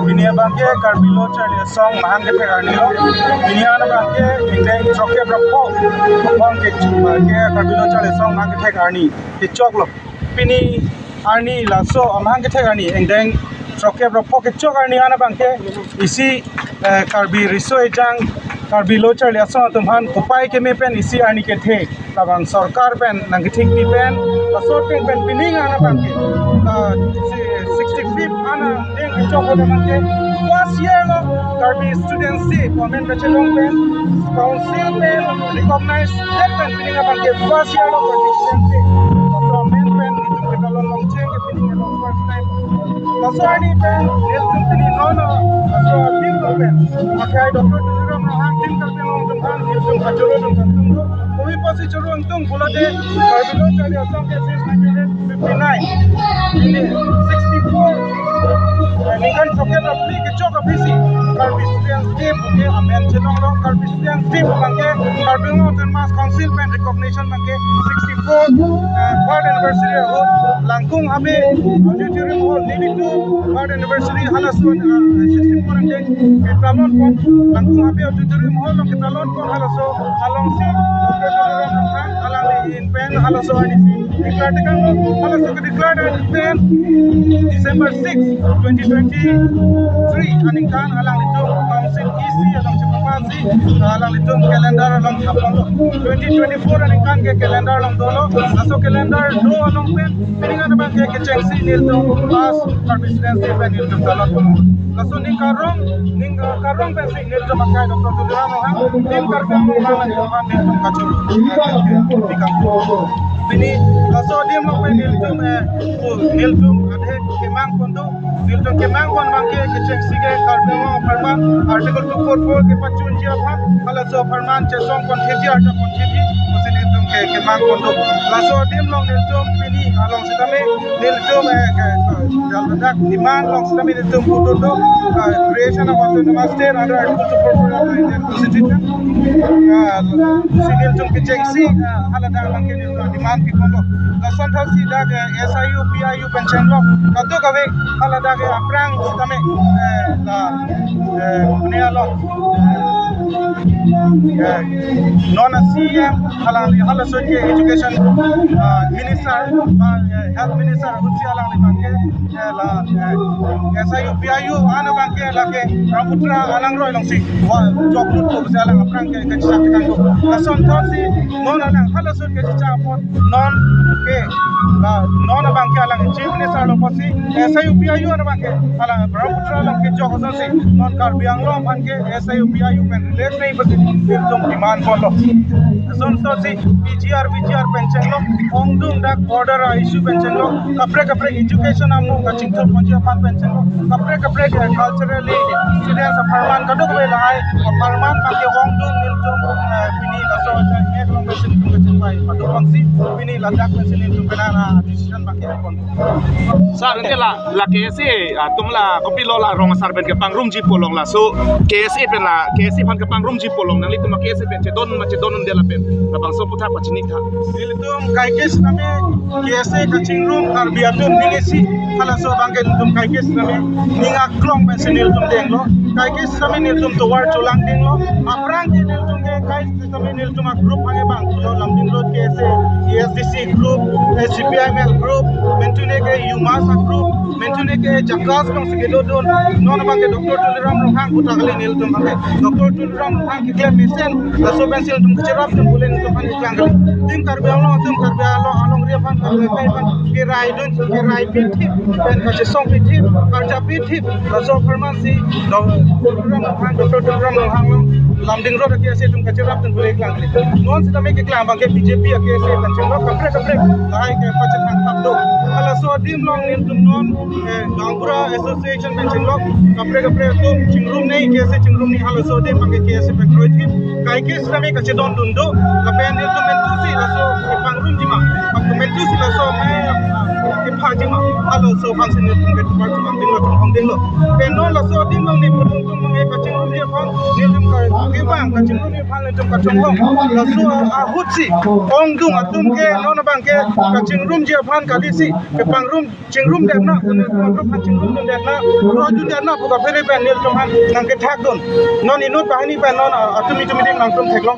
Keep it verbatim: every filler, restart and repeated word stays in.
Pini abangke Karbi Lo Charli Asong mahang kethek arni lo. Pini an abangke ingdeng throkkep ra pho abangke, abangke Karbi Lo Charli Asong mahang kethek arni kechoklo. Pini arni laso amahang kethek arni ingdeng throkkep ra pho kechok arni an abangke isi, eh, Karbi Riso Ejang, Karbi Lo Charli Asong atum aphan kopai keme pen isi arni kethe labang sorkar pen nangkethekpi pen, laso ateng pen pining an abangke, ah, si sixty-fifth an angdeng kechok abangke first year lo Karbi Students' Day pu amen kachelong pen council pen recognize det pen pining abangke first year lo Karbi Students' Day. Laso amen pen itum ketalon longcheng ke pining along first time. Laso arni pen nelitum pini nono, laso adim lo pen akhai Doctor Tuliram Ronghang, Team Karbi Anglong atum aphan nelitum kachoro atum kangtung do. Kopi apotsi choro ingtung pulote Karbi Lo Charli Asong ke since nineteen fifty-nine, ini sixty-four, eh, ningkan throkkep ra phli kechok aphisi Karbi Students' Day pu ke amen chelonglo. Karbi Students' Day pu abangke Karbi Anglong Autonomous Council pen recognition abangke sixty-four, eh, third anniversary ahut Langkung Habe Auditorium Hall, neli tu third anniversary halaso, eh, sixty-four angdeng ketalon pon, Langkung Habe Auditorium Hall along ketalon pon halaso alongsi Doctor Tuliram Ronghang alangli ahin pen halaso arnisi declare tekanglo. Halaso kedeclare pen December six, twenty twenty-three aningkan alanglitum council isi along chepapasi, alanglitum calendar along thapponlo. Twenty twenty-four aningkan ke calendar along dolo. Laso calendar do along pen pining an abangke kechengsi nelitum last Karbi Students' Day pen nelitum talon. Laso ning karong, ning, eh, karong pensi nelitum akhai Doctor Tuliram Ronghang, Team Karbi Anglong Ronghang nelitum aphan nelitum kachoro. Pini laso adim lo pen nelitum, eh, nelitum adhe kemang pon do. Nelitum kemang pon abangke kechengsi ke Karbi Anglong apharman Article two four four kepachunji aphan, halaso apharman chesong pon theji, arta pon theji pusi nelitum ke kemang pon do. Laso adim along nelitum pini along sitame nelitum, eh, ke, ke, dak demand along sitame nelitum pudun do, eh, creation of Autonomous State under Article two four four of the Indian Constitution. Eh, si nelitum kechengsi, eh, haladak abangke nelitum demand pipon do. Lason thotsi dak, eh, S I U, P I U pen chenglok kadokave haladak, eh, aphrang sitame, eh, la, eh, pune along, eh, non C M alangli halaso ke education, ah, minister, ah, eh, health minister ahutsi alangli abangke, eh, la, eh, S I U, P I U an abangke lake Brahmaputra alangroi alongsi wa jok lut ko pusi alang aphrang ke kachechak tekang ko. Lason thotsi non alang halaso ke chechak apot non ke la non abangke alang chief minister lo pusi S I U, P I U an abangke alang Brahmaputra along kejok asonsi non Karbi Anglong aphan ke S I U, P I U pen release nangji pusi nelitum demand ponlo. Lason thotsi P G R, V G R pen chenglok, ongdung dak border a-issue pen chenglok, kaprek kaprek education amo kachingthur ponji aphan pen chenglok, kaprek kaprek, eh, culturally students apharman kadokave lahai apharman abangke ongdung nelitum, eh, pini laso ajat eklong pensi nelitum kachingpai pado ponsi pini ladak pensi nelitum penang a-decision abangke pon. Sir, ante la, la K S A atum la kopilo la rong asar pen kepangrumji pu along laso K S A pen la, K S A aphan kepangrumji pu along nanglitum K S A pen chedon ma chedon un-e lapen labangso aputhak pachini tha. Nelitum kaike sitame K S A kachingrum Karbi atum ning isi halaso abangke nelitum kaike sitame ning aklong pensi nelitum denglo. Kaike sitame nelitum tovar cholang denglo. Aphrang ke nelitum ke kai sitame nelitum a-group abangke bang lo, Lumding Road K S A, A S D C group, eh, C P I M L group, mentune ke UMass a-group, mentune ke JACAS alongsi kedo dun, non abangke Doctor Tuliram Ronghang pu ta kali nelitum abangke. Doctor Tuliram Ronghang keklem mesen, laso pensi nelitum kacherap dun pu le nelitum aphan keklang kali. Team Karbi Anglong, Team Karbi Anglong, alongri aphan, Karbi akhai aphan kerai dun, kerai pithip, pen kachesong pithip, karja pithip, laso apharman si Doctor Tuliram Ronghang, Doctor Tuliram Ronghang along Lumding Road a-K S A atum kacherap dun pu le keklang kali. Non sitame keklang abangke B J P a-K S A pen chenglok kaprek kaprek lahai kepachethang thap do. Halaso adim along nelitum non, eh, Gaonbura Association pen chenglok kaprek kaprek atum chingrum nei, K S A chingrum nei, halaso adim abangke K S A pen kroithip. Kaike sitame kachedon dun do, lapen nelitum mentusi laso kepangrumji ma, mentusi laso me kephaji ma. Laso aphan si nelitum ke thupar chobang dinglo, chonghong dinglo. Pen non laso adim along nelitum nangke kachingrumji aphan, nelitum ke kevang kachingrumji aphan nelitum kachonghong. Laso ahut si ongdung atum ke non abang ke kachingrumji aphan kali si kepangrum chingrum detna, nelitum aphan chingrum detna, ro ju detna pu kaphere pen nelitum aphan nangkethak dun. Non inut banghini pen non atum itum itum nangtum theklong.